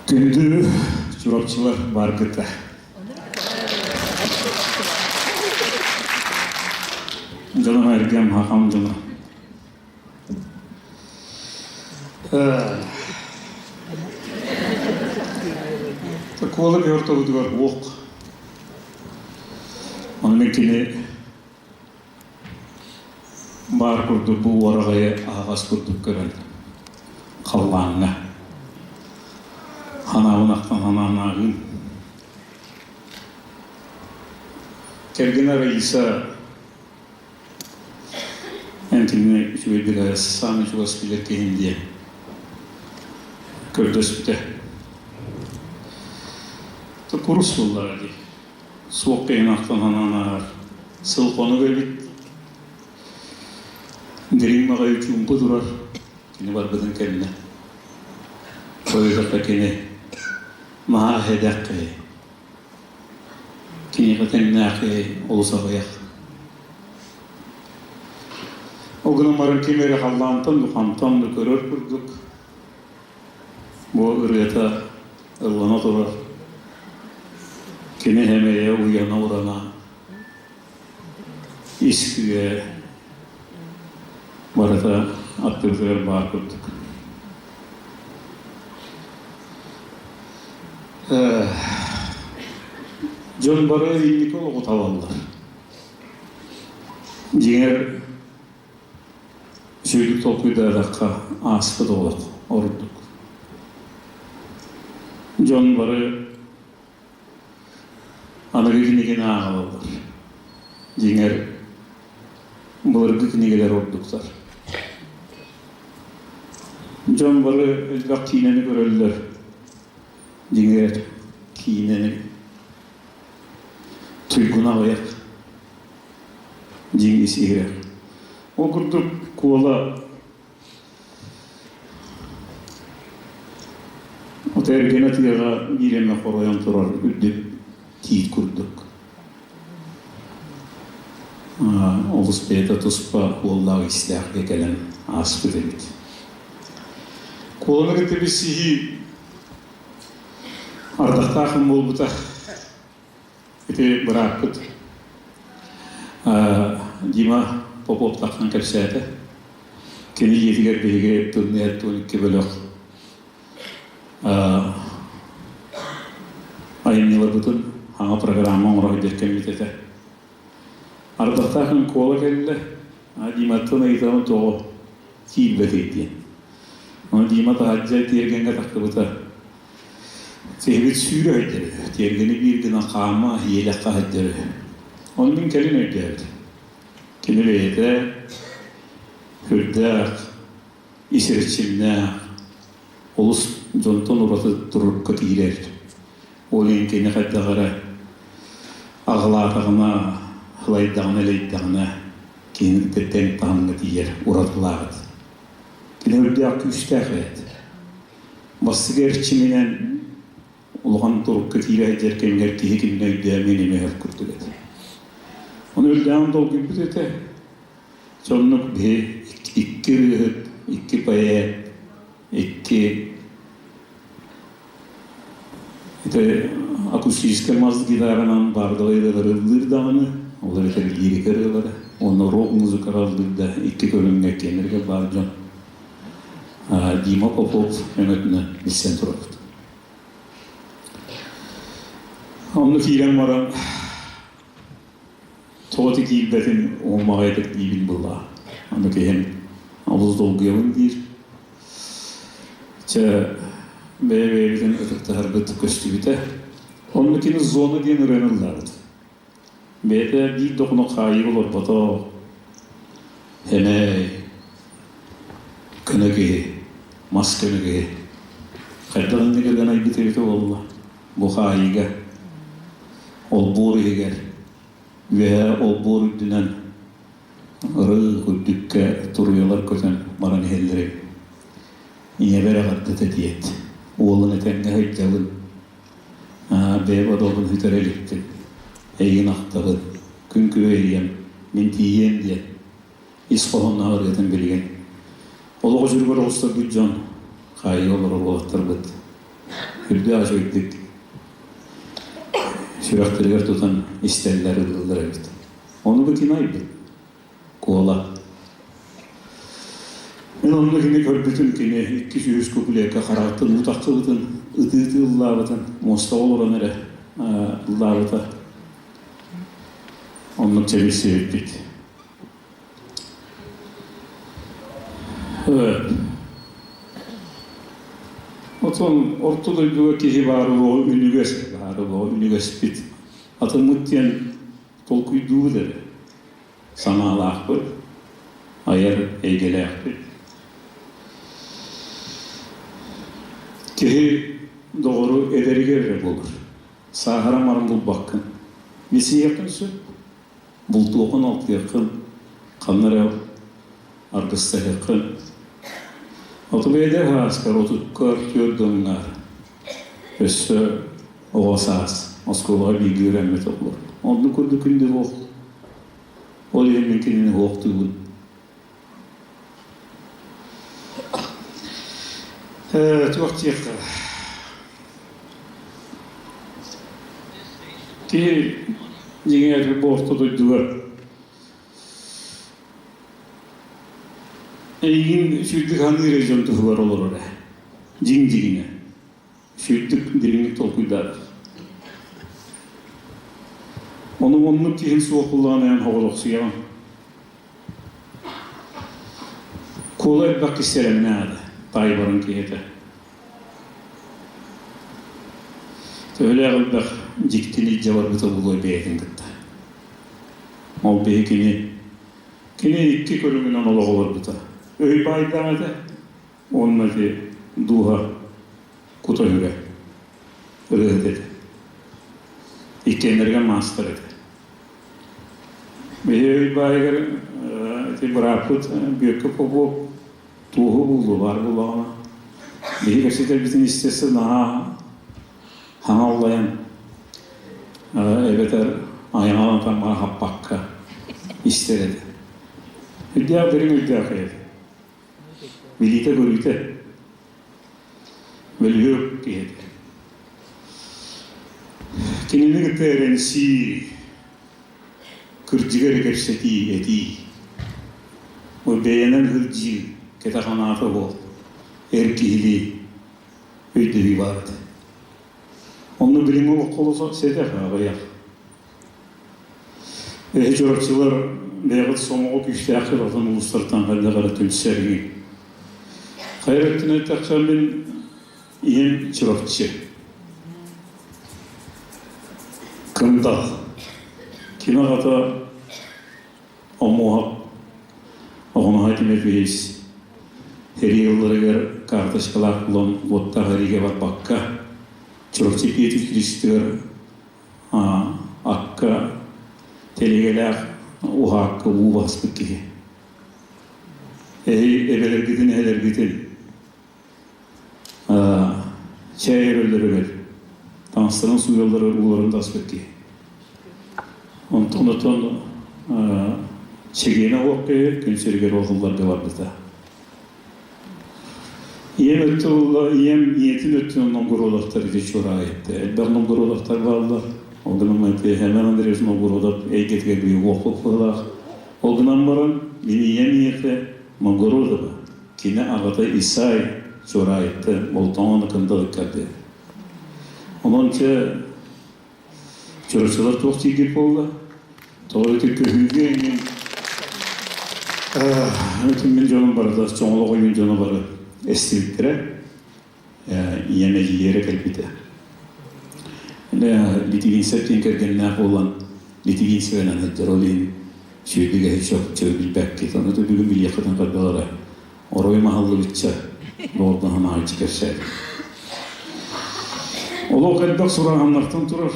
Күндү Чурапчылар бааргыта. Дьоно эргэм хахам дьоно. Куола ортобутугар уох. Онон кини Баар курдук бу уораҕайы аһаҕас курдук көрөн халлааҥҥа ханаабын ахтан ханаан ааҕыым. Кэргэнэ Раиса эн кинини үчүгэйдик айас саамай чугас билэр киһим диэн көрдөспүтэ. Курус буоллаҕа дии. Суох киһини ахтан санаан ааһар. Сыл хонук эбит. Дириҥ баҕайы чуумпу турар. Кини барбытын кэннэ. Хойутахха кини наһаа эһэдээх киһи. Киниэхэ тэҥнээх киһи олус аҕыйах. Ол гынан баран ким эрэ халлаантан да хантан да көрөр курдук Бу ырыата ыллана турар. Кини эмэйэ уйана урана ис күүһэ барыта аттыбытыгар баар курдук. Дьон бары инники олоҕу талаллар. Дьиҥэр Үчүгэйдик толкуйдаатахха, ааспыт олох ордук. Дьон бары аныгы кинигэни ааҕаллар. Дьиҥэр, былыргы кинигэлэр ордуктар. Дьон бары элбэх киинэни көрөллөр. Дьиҥэр, киинэни туйгуна аҕыйах. Дьиҥ ис-иһигэр. Ол курдук Куола ото эргэнэ тыаҕа биир эмэ хоройон турар үрдүк тиит курдук. Олус бэйэтэ туспа уоллаах истээхгэ кэлэн ааспыт эбит. Куоланы кытта билсиһии ардахтаах буолбута. Ити бырааппыт Дима Попов тахсан кэпсээтэ. Кини дьиэтигэр биһиги тымныы 12 бөлөх айымньыларбытын саҥа программа оҥоро сылдьар кэммит этэ. Ардахтаах күн Куола кэллэ. Диматтан ыйытабын тоҕо киирбэтий диэн. Ону Дима таһырдьа тиэргэҥҥэ тахсыбыта. Киһибит сүүрэ сылдьар үһү, тиэргэни биир гына хаама, иэлэххэ сылдьар үһү. Ону мин кэлин өйдөөбүтүм. Кини бэйэтэ сүрдээх ис эрчимнээх, олус дьонтон ураты турукка киирэр. Ол иһин кини хайдах эрэ аҕылаатаҕына, һылайдаҕына, элэйдэҕинэ киһини кытта тэҥ таһымҥа тиийэр уратылаах этэ. Кини үрдээх күүстээх эбит. Бастакы эрчиминэн улахан турукка киирэ сылдьар кэмигэр киһи кинини өйдөөмүн эмиэ курдук этэ. Ону үрдээҕин долгуйбут этэ. Соннук биһи икки ырыаһыт, икки поэт, икки ити акустическай мас гитаранан бардовай ырыалары ыллыыр даҕаны, ол эбэтэр лирика ырыалара, уонна рок музыкаҕа ыллыыр да икки көрүҥҥэ иккиэннэригэр баар дьон. Дима Попов өҥөтүнэн билсэн турабыт. Онно киирэн баран тоҕо ити киирбэтин уһумаҕайдык диибин булла. Ону киһим олус долгуйабын диир. Чэ, бэйэ-бэйэбитин ытыктаһарбыт көстүбүтэ. Онно кини зона диэн ырыаны ыллаабыт. Бэйэтэ биир да хонук хаайыыга олорбото, сэмэй, көнө киһи, мас көнө киһи. Хайдах иннигэр гына айбыт эбитэ буолла бу хаайыыга, олбуор иһигэр, үөһээ олбуор үрдүнэн ырыы үрдүккэ туруйалар көтөн баран иһэллэр эбит. Ийэбэр эҕэрдэтэ диэт, уолун этэҥҥэ сылдьабын, Бэйэм одообун сүтэрэ иликпин, эйигин ахтабын, күн күбэй ийэм, мин тиийиэм диэн ис хоһоонноох ырыатын билигин олох үчүгэр оҕустарбыт дьон, хаайыы олорор уолаттарбыт. Үрдээх үчүгэйдик сүрэхтэригэр тутан истэллэр, ыллыыллар эбит. Ону бу кини айбыт. Куола. Мин онно кини көрбүтүм кини 200 куплекка хараҕыттан уу тахсыбытын, ытыы-ытыы ыллаабытын, муостаҕа олорон эрэ ыллаабыта. Оннук чэбирсибиппит. Отон орто дойдуга киһи баар буолуоҕу үнүгэс баар буолуоҕу үнүгэспит. Атыммыт диэн толкуйдуубут эрэ. Санаалаахпыт, айар эйгэлээхпит. Киһи доҕору эдэригэр эрэ буолар. Сааһыран баран булбаккын. Билсиһиэххин сөп. Бултуоххун, алтыаххын, ханна эрэ аргыстаһыаххын. Оту эдэр сааскар отуккар түөрт дьоҥҥар өссө оҕо саас оскуолаҕа бииргэ үөрэммит оҕолор. Оннук курдук күндү суох. Ол иһин мин кинини суохтуубун. Туох диэххэ Киһи дьиҥэр бу орто дойдуга эйигин сүүрдүк саныыр дьон туһугар олорор ээ. Дьиҥ дьиҥинэ. Сүүрдүк дириҥник толкуйдаатах. Ону оннук киһи суох буллаҕына эн хоҕолохсуйаҕын. Куола элбэх кистэлэҥнээх этэ, таайбарын киһитэ. Төһөлөөх элбэх дьиктини илдьэ барбыта буолуой бэйэтин кытта. Ол биһи кини кини икки көрүҥүнэн олох олорбута. Өй баайдаах этэ уонна ити дууһа кута сүрэ ырыаһыт этэ. Иккиэннэригэр маастар этэ. Биһи өй баайыгар ити бырааппыт Бүөккэ Попов туоһу булду баар буоллаҕына биһи кэпсэтэрбитин истэсэ наһаа хаҥа аллайан эбэтэр айаҕа тамаҕа хаппакка истэр этэ. Үрдээх дириҥ өйдөөх этэ. Билиитэ-көрүүтэ бөлүһүөк киһи этэ. Кинини кытта эрэнсии Кырдьыгы эрэ кэпсэтии, этии. Бу бэйэнэн сылдьыы, кэтэх анаата буол, эр киһилии өйдөбүү баар этэ. Онно билиҥҥи олоххо олус сэдэх аҕыйах. Эһи чурапчылар бэйэҕит сомоҕо күүстээххит атын улуустартан хайдах эрэ түмсэргин. Хайа өттүнэн эттэххэ мин ийэм Чурапчы. Кындах. Кини аҕата Омуоһап Оҕоноһой Тимофеевич сэрии ылларыгар карточкалаах булан уоттаах эриигэ барбакка Чурапчы Петр акка тэлигэлээх уһаакка уу баспыт киһи. Эһи эбэлэргитин эһэлэргитин чэй өрөллөрүгэр таҥастарын сууйалларыгар ууларын таспыт киһи. Онтон отон чэгиэнэ уох киһи күн сиригэр уотулларга барбыта. Ийэм өттө буолла, ийэм ийэтин өттүнэн Новгородовтар ити чуораайытты. Элбэх Новгородовтар бааллар. Ол гынан ити Семен Андреевич Новгородов эйгэтигэр биир уохпут быһыылаах. Ол гынан баран, мин ийэм ийэтэ Новгородова. Кини аҕата Исай Чуораайытты Болтоҥону кындалыккарды. Онон чэ Чурапчылар туох дииргит буолла? Тоҕо ити көһүүгэ эҥин мин дьонум барыта чоҥолох ойуун дьоно бары эстибиттэрэ. Ийэм эдьиийэрэ кэлбитэ. Литигинсэп диэн кэргэннээх буолан Литигинсэбинэн сылдьар ол иһин сүөдүгэһи чопчу билбэккит. Ону да бүгүн билиэххитин хайдах орой маһаллыбычча доҕордоһон аҕайчы кэпсээтим. Олох элбэх сурааһыннартан турар.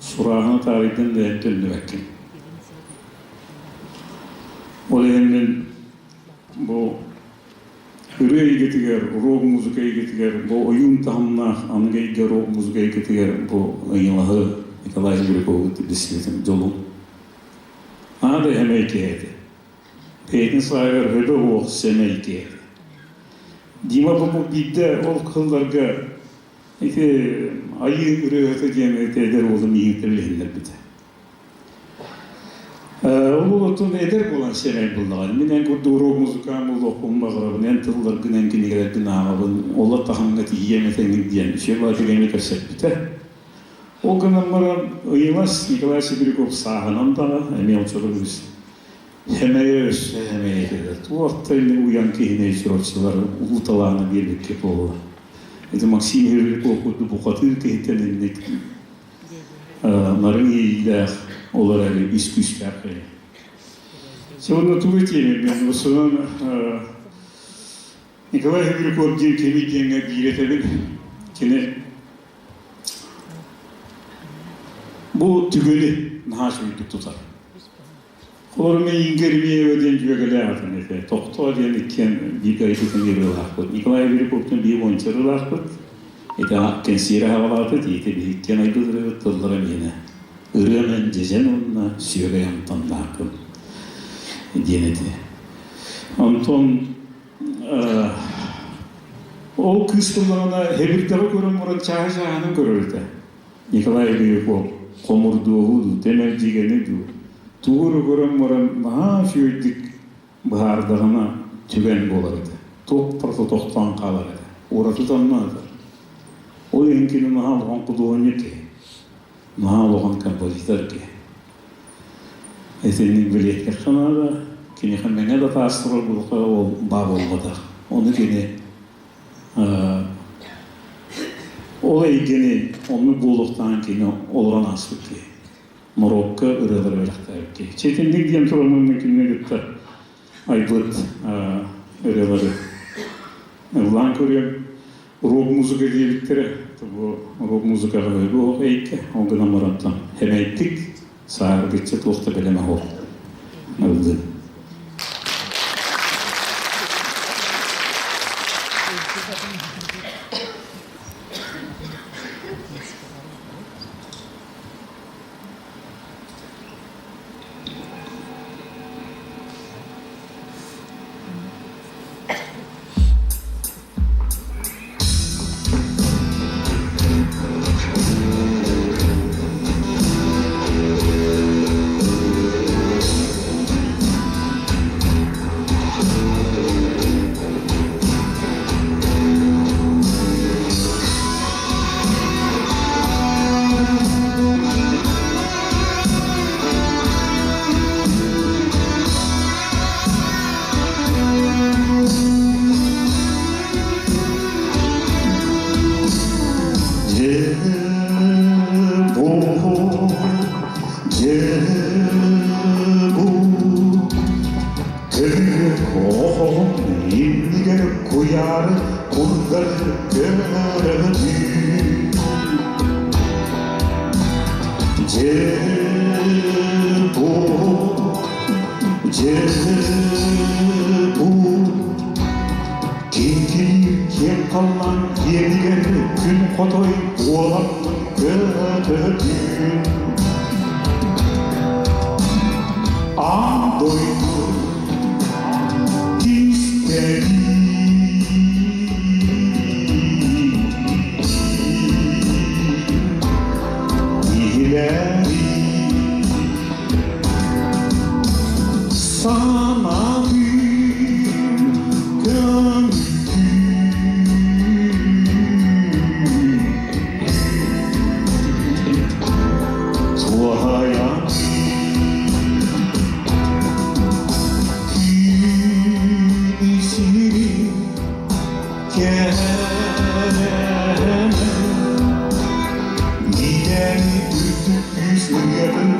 Сурааһыны таарыйдын да эн төннүбэккин. Ол иһин мин бу ырыа эйгэтигэр, рок-музыка эйгэтигэр, бу ойуун таһымнаах аныгы эйгэ рок-музыка эйгэтигэр бу ыйылаһы Николай Жиркову билсибитим дьолум. Аада сэмэй киһи этэ. Бэйэтин сааһыгар өбө уох сэмэй киһи этэ. Дима бу биирдэ ол кылларга. Ити айыы ырыаһыта диэн ити эдэр уолум иһиттэн билиһиннэрбитэ. Ол уолуттан эдэр буолан сэмэй буллаҕа. Мин эн курдук рок музыкант буолуохпун баҕарабын, эн тылларгын, эн кинигэлэргин ааҕабын, ол таһымҥа тиийиэм этэҥҥин диэн үчүгэй баҕайы кэпсэппитэ. Ол гынан баран Ыйылас Николай Сибиряков сааһынан даҕа эмиэ оччото үгүс Хэмэйэ өссө хэмэйэтэ туох да инник уйан киһини чурапчылар улуу талааны биэрбиккэ буолла. Ити Максим Хирургов курдук бухатыыр киһиттэн инник нарын иэйиилээх ол эрээри ис күүстээх киһи. Сонно тугу этиэм мен осунан Николай Хирургов диэн кими диэҥҥэ биир этэбин. Кини бу түгэни наһаа үчүгэйдик тутар. Холобур, мин Еремеева диэн дьүөгэлээх этим этэ. Тохтоо диэн иккиэн бииргэ айбытын ырыалаахпыт. Николай Великовтан биир уонча ырыалаахпыт. Ити кэнсиэрэ аҕалаата, ити биһиккиэн айбыт ырыабыт тыллара миэнэ. Ырыам эн дьэдьэн уонна сүөгэй амтаннаахпын диэн этэ. Онтон ол кыыс тыллаҕына Хэбирдэҕи көрөн баран чааһы-чааһынан көрөр этэ. Николай Ильяков хомурдуоһу дуу, тэмэлдьигэни дуу, тугу эрэ көрөн баран наһаа үчүгэйдик быһаардаҕына түгэн буолар этэ. Туох барыта тохтоон хаалар этэ. Ураты тонно этэ. Ол иһин кини наһаа улахан худуоһунньук киһи. Наһаа улахан композитор киһи. Итинник билиэххэ наада. Киниэхэ мэҥэ да таас турар буолуохха ол баа буолбатах. Ону кини Ол эйгэни оннук буолуохтааҕын кини олорон ааспыт киһи. Норуокка ырыалары бэлэхтээбит киһи. Чэтинник диэн тураммын кинини кытта айбыт ырыалары ыллаан көрүөм. Рок-музыка диэбиттэрэ. Бу рок-музыкаҕа өлүү эйгэ. Ол гынан барантан хэмэйдик, сааргычча туох да бэлэмэ суох ыллыым. Иннигэр куйаары курдары көрөбүн. Дьэ бу, дьэ бу, киҥкиниир киэҥ халлаан киэнигэр күн хотой буолан көтөбүн. Аан дойду кистэлиин иһилээри санаатын көмүскүү туһайан күн сирин кэрэмэн Идэни үрдүк күүс ырыатын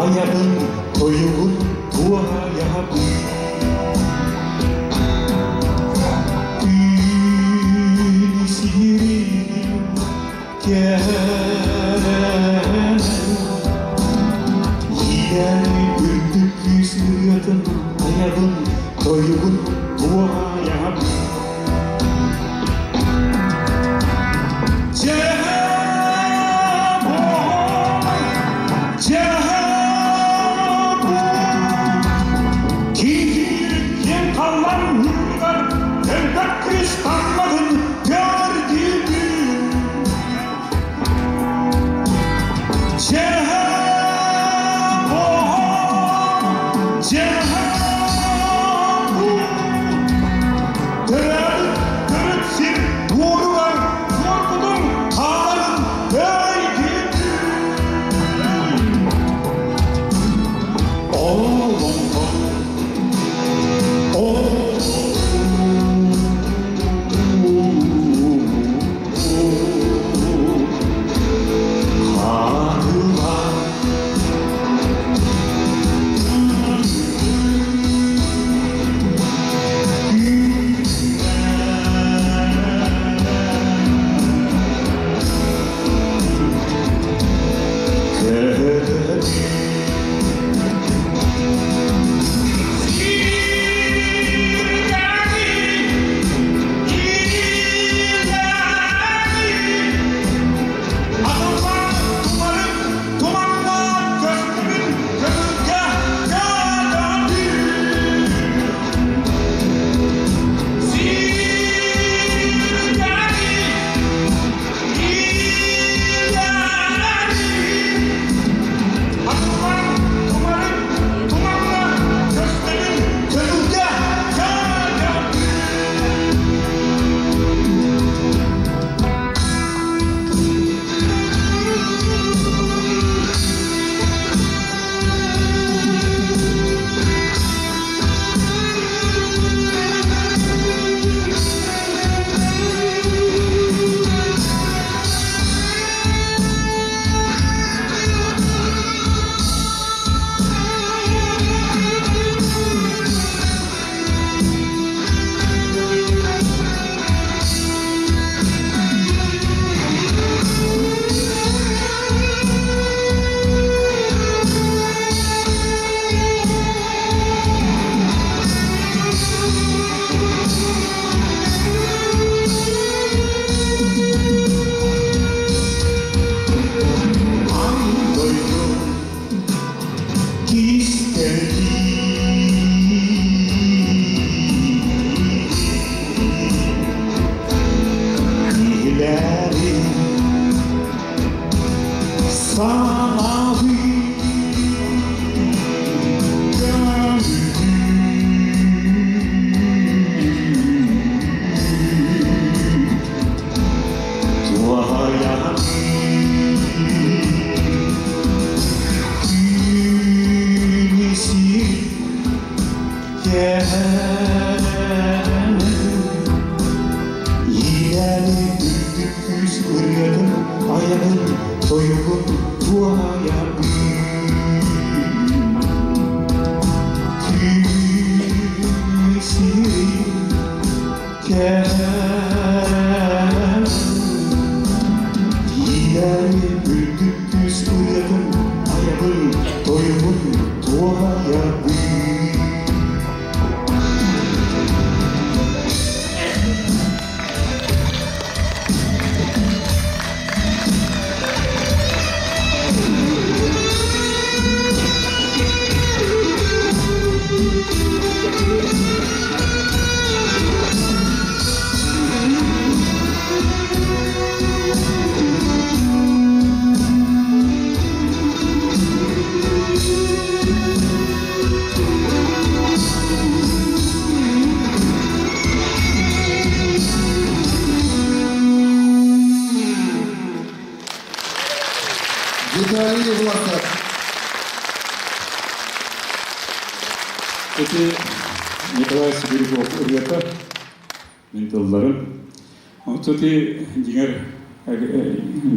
айабын, тойугун туойабын. Күн сирин кэрэмэн Идэни үрдүк күүс ырыатын айабын, тойугун туойабын. Киилээри үрдүк күүс ырыатын айабын, тойугун туойабын. Күүс кэм Киилээри үрдүк күүс ырыатын айабын, тойугун туойабын. Виталий Власов. Ити Николай Сибиряков ырыата мин тылларым. Онтон ити дьиҥэр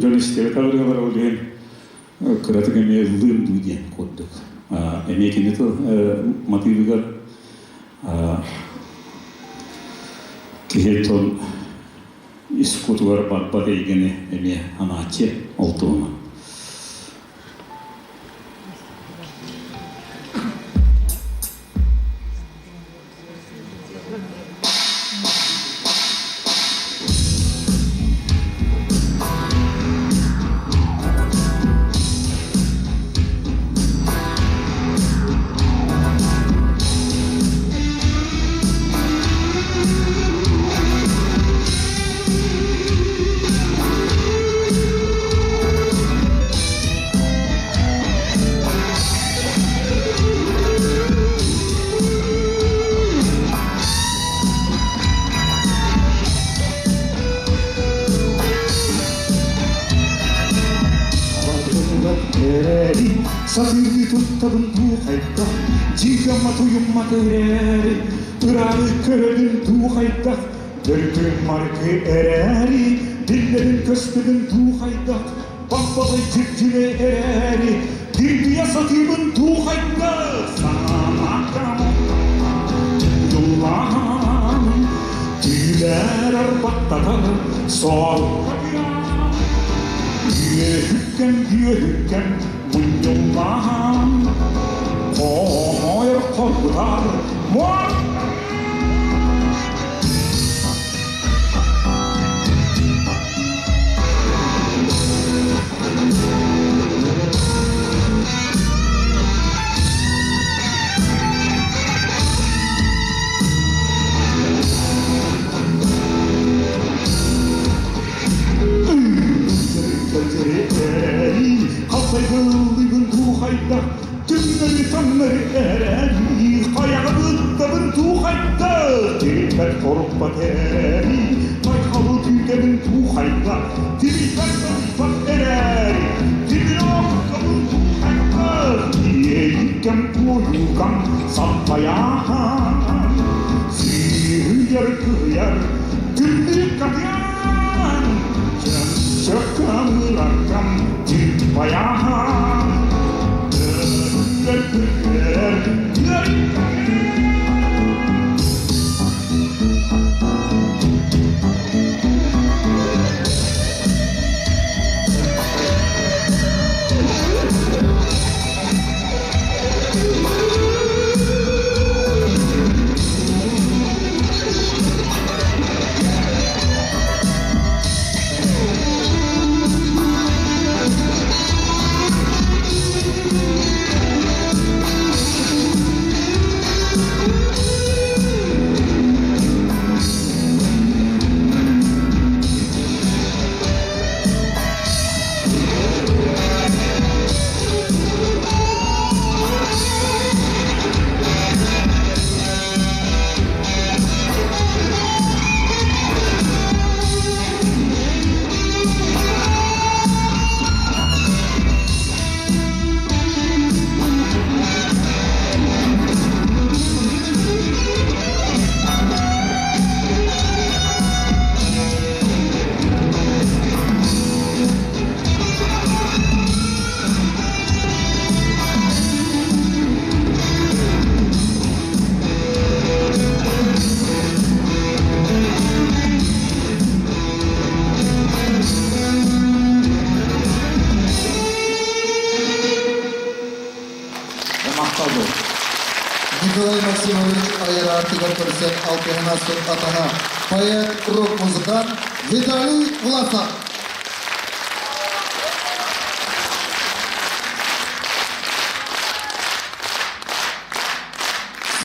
дьон истибэт ырыалар ол иһин кыратык эмиэ ыллыым дуу диэн курдук. Эмиэ кини тыл матыыбыгар киһи тон ис кутугар барбат эйгэни эмиэ анааччы ол туһунан. Эрээри, сатыы туттабын дуу хайдах, дьиигама туйуммат эрээри, ыраары көрөбүн дуу хайдах, Төрүтүн маркы эрээри, биллэрин көстүбүн дуу хайдах, баппалай дьүрдьүрэ эрээри, дирбийэ сатыыбын дуу хайдах, санаатам түүлэр арбаттатан, сол үөһүккэн үөһүккэн мунньуллаан, хомойор хоргутар муор. Хасайгыллыгын туухайда, түннэри таҥнары эрэри, хайаҕабыттабын. Махтал. Николай Максимович айар аартыгар көрсөн алтыһан ааспыт атаһа, поэт, рок-музыкант Виталий Власов.